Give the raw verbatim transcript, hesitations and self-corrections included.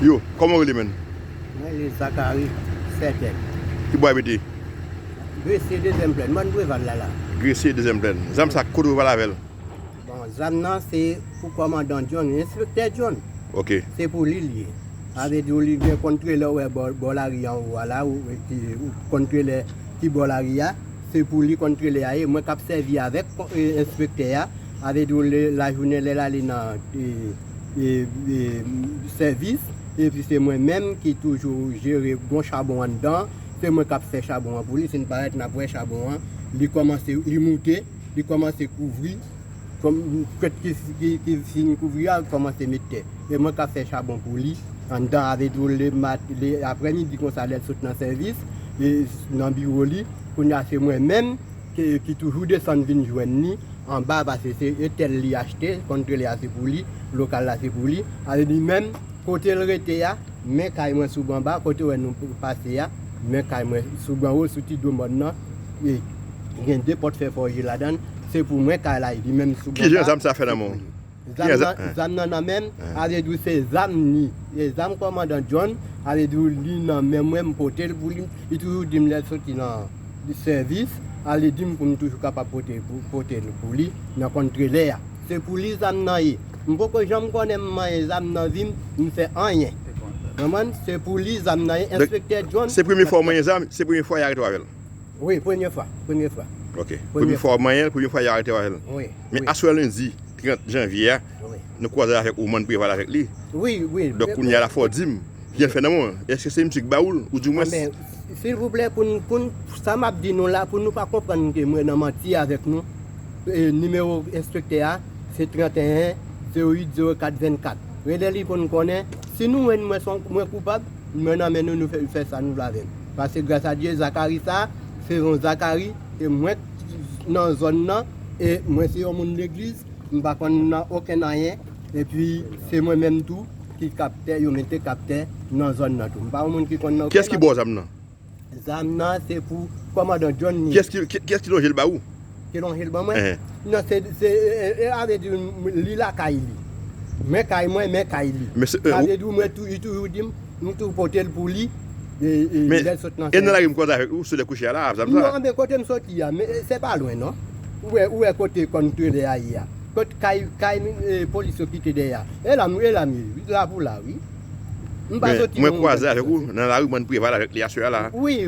Yo, kòman w rele, menn? Mwen rele Zacharie Sètèn. Ki bò w abite? Gresye, dezyèm plèn, mòn Preval la la. Gresye, dezyèm plèn. Zam sa, kote w pral avè l? Bon, zam nan se pou kòmandan John, enspektè John. Ok. Se pou li l ye. Sa vle di w li gen kontrelè w wè bò, bò lari anwo a la, ou, ki, ou kontrelè ki bò lari a, se pou li kontrelè a ye. Mwen k ap sèvi avèk, e, enspektè a, sa vle di w lè lajounen lè l ale nan, e, e, e, sèvis, epi se mwen menm ki toujou jere bon chabon anndan, se mwen k ap fè chabon an pou li, si n parèt n ap wè chabon an, li kòmanse, li moute, li kòmanse kouvri, kòm, kwèt ki, ki, ki fin kouvri a, kòmanse met tè. E mwen k ap fè chabon pou li, anndan avè tou le mat, le aprèmidi konsa lè l sot nan sèvis, e nan biwo li, kounye a se mwen menm ki, ki toujou desann vin jwenn li anba, paske se etèl li achte, kontrelè a se pou li, lokal la se pou li, avè li menm, kote l rete a, men kay mwen sou ban ba, kote w wè nou pase a, men kay mwen sou ban wo, sou ti do mòn nan, e gen de pòt fè fòje ladan l, se pou mwen kay la, li menm sou ban ba. Kijan zam sa fè nan men w? Zam nan, zam nan nan men m, avè di w se zam ni, e zam kòmandan John, avè di w li nan men mwen, m pote l pou li, li toujou di m lè l soti nan sèvis, avè di m pou m toujou kapab pote, pou, pote l pou li nan kontrelè a. Se pou li zam nan ye. M poko janm konnen m manyen zam nan vi m, m fè anyen. Konprann? Se pou li zam nan ye, enspektè John. Se premye fwa w manyen zam, se premye fwa y arete w avè l? Wi, premye fwa, premye fwa. Ok. Premye fwa w manyen l, premye fwa y arete w avè l. Wi. Men aswè lendi trant janvye a, nou kwaze avèk ou, mòn Preval avèk li. Wi, wi. Donk kounye a la fò w di m, kijan l fè nan men w? Èske se misye ki ba ou l, ou di mwen? Silvouplè, pou n, pou n, sa m ap di nou la, pou nou pa konprann ke mwen nan manti avèk nou, e, nimewo enspektè a, se trant e en, zewo uit, zewo kat, vennkat. Rele li pou n konnen. Si nou wè mwen, mwen koupab, mwen nan men nou, nou fè, fè sa nou vle avè l. Paske gras a Dye, Zakari sa, se yon Zakari, e mwen nan zòn nan, e mwen se yon moun legliz, m pa konn nan okenn anyen, epi se mwen menm tou ki kaptè, yo mete kaptè nan zòn nan tou. M pa yon moun ki konn nan okenn. Kiyès ki ba w zam nan? Zam nan se pou kòmandan John li. Kiyès ki, ki, kiyès ki lonje l ba ou? Ki lonje l ban mwen? Enhen. Non, se, se, e, e, avè di m, li lakay li. Men kay mwen, men kay li. Men se, e, avè di w mwen tou, li toujou di m, m tou pote l pou li, e, e, lè l sot nan sèvis. Men e nan lari m kwaze avèk ou, sou lè kouche a la, zam sa? Non, men kote m soti a, men, e, se pa lwen non. Ou wè, ou wè kote kontrelè a ye a. Kot kay, kay, e, polis yo kite dèyè a. E la m, e la m ye, wi, la pou la, wi. M pa soti. Men mwen kwaze avèk ou nan lari mòn Preval avèk li aswè a la. Wi.